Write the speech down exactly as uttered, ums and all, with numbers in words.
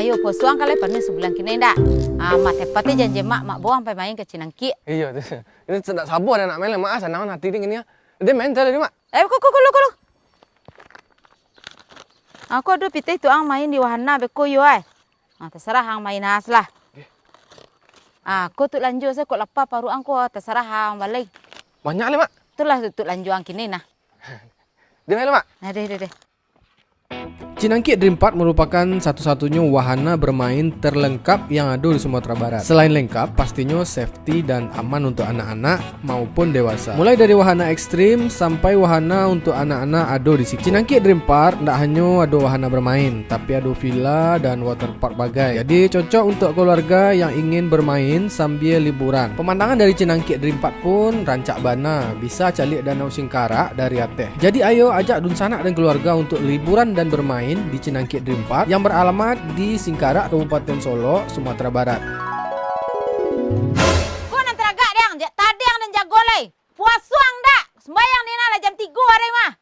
Ayo, puaso ang ka lai panuah sabulan kini ndak? Ah, Mak, tepatnyo janji Mak, Mak bao ang pai main ka Cinangkiek. Iyo tu. Kito ndak saba dah nak main lah, Mak. Ah, sanang ati den kini ah. Den main tu lah, Mak. Eh, ko, ko, ko, lo, ko, lo. Aku ado pitih tu ang main di wahana beko yo ai. Ah, tasarah ang main as lah. Ah, ko tu lanjua se, kok lapa paruik ang ko, tasarah ang balai. Banyak lai, Mak. Itulah tu, tu lanjua ang kini nah. Den main lah, Mak. Nah, deh, deh, deh. Cinangkiek Dream Park merupakan satu-satunya wahana bermain terlengkap yang ado di Sumatera Barat. Selain lengkap, pastinyo safety dan aman untuk anak-anak maupun dewasa. Mulai dari wahana ekstrim sampai wahana untuk anak-anak ado di siko. Cinangkiek Dream Park ndak hanyo ado wahana bermain, tapi ado villa dan water park bagai. Jadi cocok untuk keluarga yang ingin bermain sambil liburan. Pemandangan dari Cinangkiek Dream Park pun rancak bana, bisa caliak Danau Singkarak dari ateh. Jadi ayo ajak dunsanak dan keluarga untuk liburan dan bermain di Cinangkiek Dream Park yang beralamat di Singkarak, Kabupaten Solok, Sumatera Barat. Ko nan taragak, Dang, jak tadi ang nan jago lai. Puaso ang ndak? Sumbayang ni nah lah jam tigo ari mah.